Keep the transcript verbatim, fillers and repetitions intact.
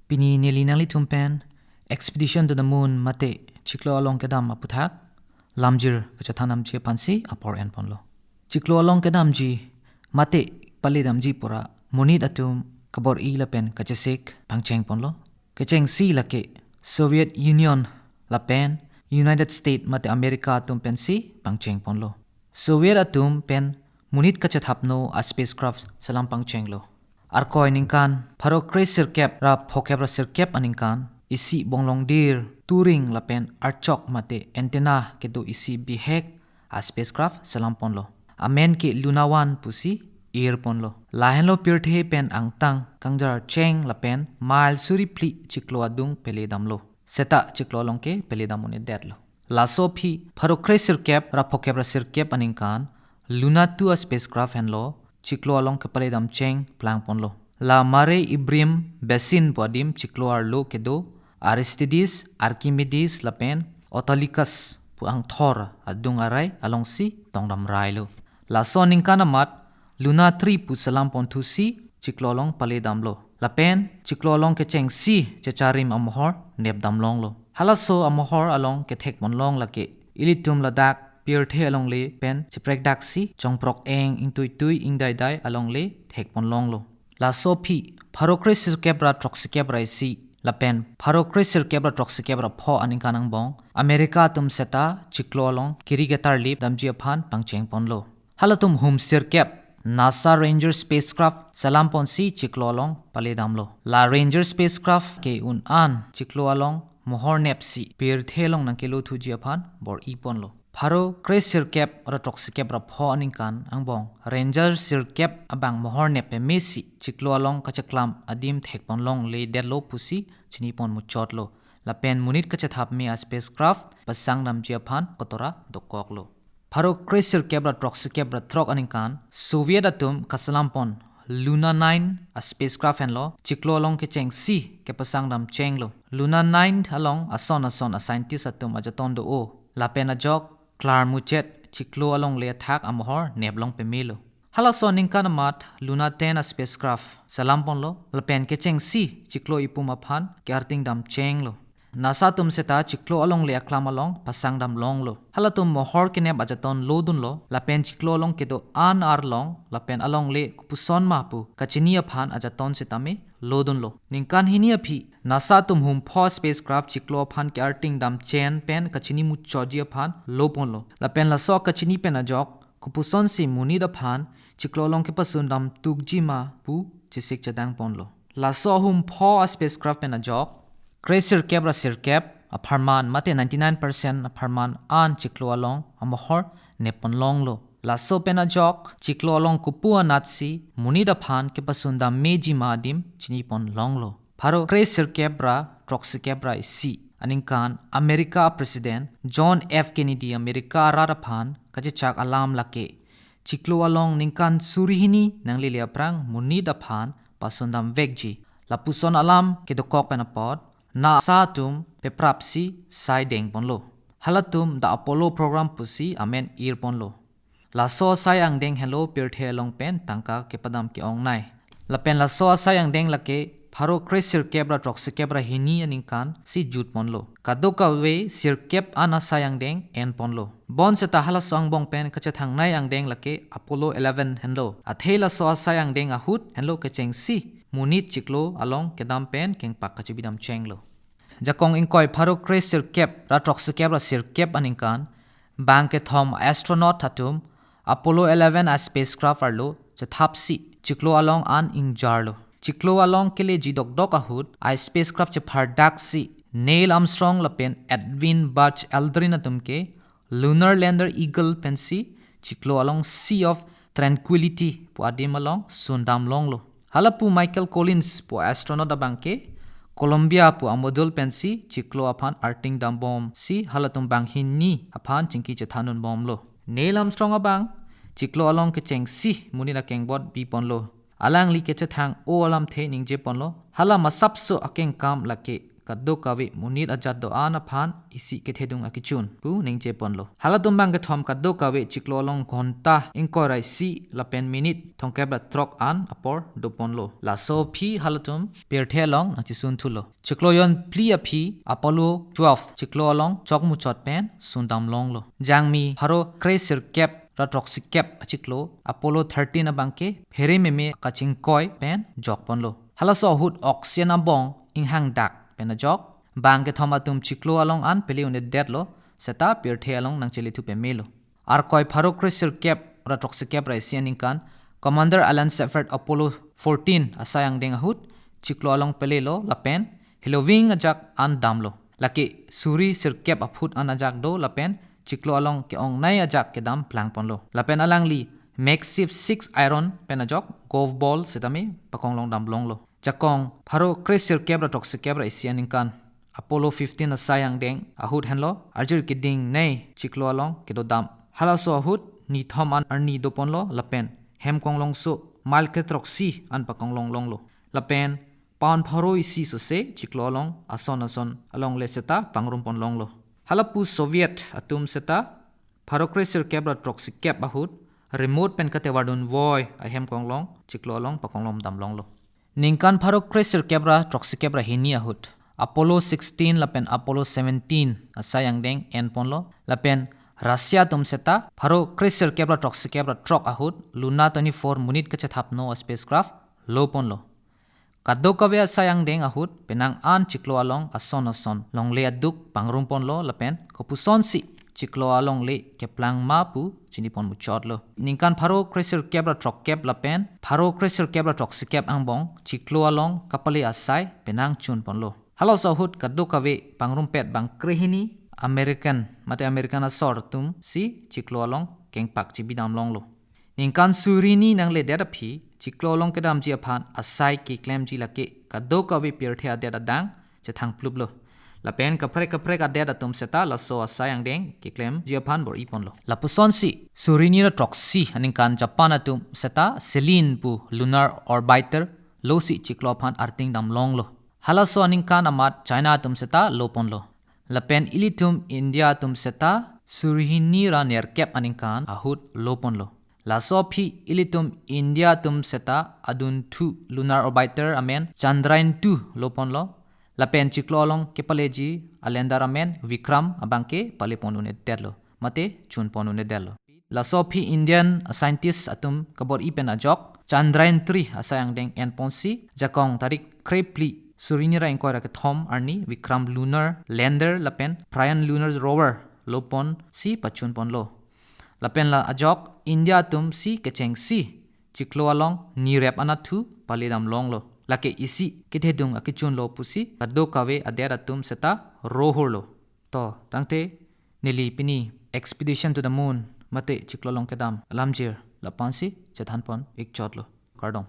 Pini neli nanglitum pen Expedition to the Moon mate chiklo along kedam aputhak lamjir kachethan damji aphansi apor enponlo. Chiklo along kedamji mate pale damji pura monit atum kabor-i lapen kachesik pangchengponlo. Kechengsi lake Soviet Union lapen United States mate America atum pensi pangchengponlo. Soviet atum pen monit kachethapno a spacecraft selam pangchenglo. Arkoi ningkan pharo kre sirkep ra phokep ra sirkep aningkan isi bonglongdir, turing lapen archok mate antenna kedo isi bihek a spacecraft selamponlo. Amen ke Luna One pusi irponlo. Lahenlo pirthe pen angtang kangjar cheng lapen mile suri phli chiklo adung pele damlo. Seta chiklo along ke pele dam un-edetlo. Laso aphi pharo kre sirkep ra phokep ra sirkep aningkan Luna Two a spacecraft henlo chiklo along kepale dam cheng plangponlo. La Mare Ibrahim Basin pu adim chiklo arlo kedo Aristides, Archimedes lapen Autolycus pu angthor adung arai alongsi tongdam railo. Laso aningkan amat Luna Three pu selamponthusi chiklo along pale damlo. Lapen chiklo along kechengsi checharim amohor nepdam longlo. Halaso amohor along kethekpon long lake ilitum ladak pirthe alongle pen cheprekdaksi chongprok eng ingtuitui ingdaidai alongle thekpon longlo. Laso aphi pharo kre sirkep ra throksikep ra isi lapen pharo kre sirkep ra throksikep ra pho aningkan angbong America atum seta chiklo along kiri ketarlip damji aphan pangchengponlo. Halatum hum sirkep NASA Ranger spacecraft selamponsi chiklo along pale damlo. La Ranger spacecraft ke un-an chiklo along mohor nepsi pirthe along nangkelothuji aphan bor-iponlo. Pharo kre sirkep ra throksikep ra pho aningkan angbong Ranger sirkep abang mohor nep pemesi chiklo along kacheklam adim thekpon longledetlo pusi chinipon muchotlo. Lapen monit kachethap me a spacecraft pasang damji aphan kotora dokoklo. Pharo kre sirkep ra throksikep ra throk aningkan Soviet atum kaselampon Luna Nine a spacecraft henlo chiklo along kechengsi kepasang dam chenglo. Luna Nine along ason ason a scientist atum ajaton do-o. Lapen ajok klarmuchet chiklo alongle athak amohor neplong pemelo. Halaso aningkan amat Luna Ten a spacecraft selamponlo lapen kechengsi chiklo ipum aphan ke-arting dam chenglo. NASA atum seta chiklo alongle aklam along pasang dam longlo. Halatum mohor kenep ajaton lodunlo lapen chiklo along kedo an arlong lapen alongle kopuson ma pu kachini aphan ajaton setame lodunlo. Ningkan hini aphi NASA atum hum pho spacecraft chiklo aphan ke-arting dam chen pen kachini muchotji aphan loponlo. Lapen laso kachini pen ajok kopusonsi monit aphan chiklo along kepasun dam tukji ma pu chesik chedangponlo. Laso hum pho a spacecraft pen ajok kre sirkep ra sirkep apharman mate ninety-nine percent apharman an chiklo along amohor neppon longlo. Laso pen ajok chiklo along kopu anatsi monit aphan kepasun dam meji ma adim chinipon longlo. Pharo kre sirkep ra throksikep ra isi aningkan America President John F Kennedy America arat aphan kachechak alam lake chiklo along ningkan suri hini nanglele aphrang monit aphan pasun dam vekji. Lapuson alam kedokok pen apot NASA atum peprapsi sai dengponlo. Halatum The Apollo Program pusi amen irponlo. Laso sai angdeng henlo pirthe along pen tangka kepadam ke-ongnei. Lapen laso asai angdeng lake pharo kre sirkep ra throksikep ra hini aningkan si jutponlo. Kadokave sirkep an asai angdeng enponlo. Bonseta halaso angbong pen kachethangnei angdeng lake Apollo eleven henlo. Athe laso asai angdeng ahut henlo kechengsi monit chiklo along kedam pen kengpak kachibidam chenglo. Jakong ingkoi pharo kre sirkep ra throksikep ra sirkep aningkan bang kethom astronaut atum Apollo eleven a spacecraft arlo chethapsi chiklo along an ingjarlo. Chiklo along keleji dokdok ahut a spacecraft chephardaksi Neil Armstrong lapen Edwin Buzz Aldrin atum ke Lunar Lander Eagle pensi chiklo along Sea of Tranquility pu adim along sundam longlo. Halapu Michael Collins pu astronaut abang ke Columbia pu amodul pensi chiklo aphan arting dambomsi halatum banghini aphan chingki chethandunbomlo. Neil Armstrong abang chiklo along kechengsi monit akengbot biponlo. Alangli kechethang-o alamthe ningjeponlo. Hala masapso akengkam lake kadokave monit ajat do-an aphan isi kethedung akechun pu ningje ponlo. Halatum bangkethom kadokave chiklo along ghonta ingkoi ra isi lapen minute thomkep ra throk an apor do ponlo. Laso aphi halatum pirthe along nangchesun thulo. Chiklo jon phli aphi Apollo twelve chiklo along chokmuchot pen sundam longlo. Jangmi pharo kre sirkep ra throksi kep achiklo Apollo thirteen abangke phere meme kachingkoi pen jok ponlo. Halaso ahut oxygen abong inghang dak pen ajok bangkethom atum chiklo along an pele un-edetlo seta pirthe along nangchele thu pemelo. Arkoi pharo kre sirkep ra throksi kep ra isi aningkan Commander Alan Shepard Apollo fourteen asai angdeng ahut chiklo along pelelo lapen heloving ajak an damlo. Lake suri sirkep aphut an ajak do lapen chiklo along ke-ongnei ajak kedam plang ponlo. Lapen alangli makeshift six iron pen ajok golf ball setame pakong long dam longlo. Jakong pharo kre sirkep ra throksi kep ra isi aningkan Apollo fifteen asai angdeng ahut henlo, arjir kedingnei chiklo along kedodam. Halaso ahut nithom an arni do ponlo lapen hem konglongso mile kre throksi an pakong long longlo. Lapen pound pharo isi sose chiklo along ason ason alongle seta pangrum pon longlo. Halapu Soviet atum seta pharo kre sirkep ra throksi kep ahut remote pen katevardun voi ahem konglong chiklo along pakong long dam longlo. Ningkan pharo kre sirkep ra throksi kep ra hini ahut Apollo sixteen lapen Apollo seventeen asai angdeng en ponlo lapen Russia atum seta pharo kre sirkep ra throksi kep ra throk ahut Luna twenty-four monit kachethapno a spacecraft lo ponlo. Kadokave asai angdeng ahut penang an chiklo along ason ason longle aduk pangrum ponlo lapen kopusonsi chiklo alongle keplang ma pu chini pon muchotlo. Ningkan pharo kre sirkep ra throkkep lapen pharo kre sirkep ra throksi kep angbong chiklo along kapale asai penang chun ponlo. Halaso ahut kadokave pangrumpet bang krehini American mate American asor atum si chiklo along kengpak chibidam longlo. Ningkan suri hini nangledet aphi chiklo along kedamji aphan asai keklemji lake kadokave pirthe adet adang chethang pluplo. Lapen kaprek kaprek adet atum seta laso asai angdeng keklemji aphan bor-i ponlo. Lapusonsi suri hini ra throksi aningkan Japan atum seta Selene pu lunar orbiter losi chiklo aphan arting dam longlo. Halaso aningkan amat China atum seta lo ponlo. Lapen ilitum India atum seta suri hini ra nerkep aningkan ahut lo ponlo. Laso aphi ilitum India atum seta adunthu lunar orbiter amen Chandrayaan two lo ponlo. Lapen chiklo along kepaleji a lander amen Vikram abangke pale pon un-edetlo mate chun pon un-edetlo. Laso aphi Indian scientist atum kabor-i pen ajok Chandrayaan three asai angdeng en ponsi jakong tarik kre phli suri hini ra ingkoi ra kethom arni Vikram lunar lander lapen Pragyan lunar rover lo ponsi pachun ponlo. Lapen la ajok India atum si kechengsi chiklo along nirep anatthu pale dam longlo. Lake isi kethedung akechunlo pusi kadokave adet atum seta rohorlo. To, tangte neli pini Expedition to the Moon mate chiklo along kedam alamjir lapu-ansi chethan pon ikchotlo. Kardom.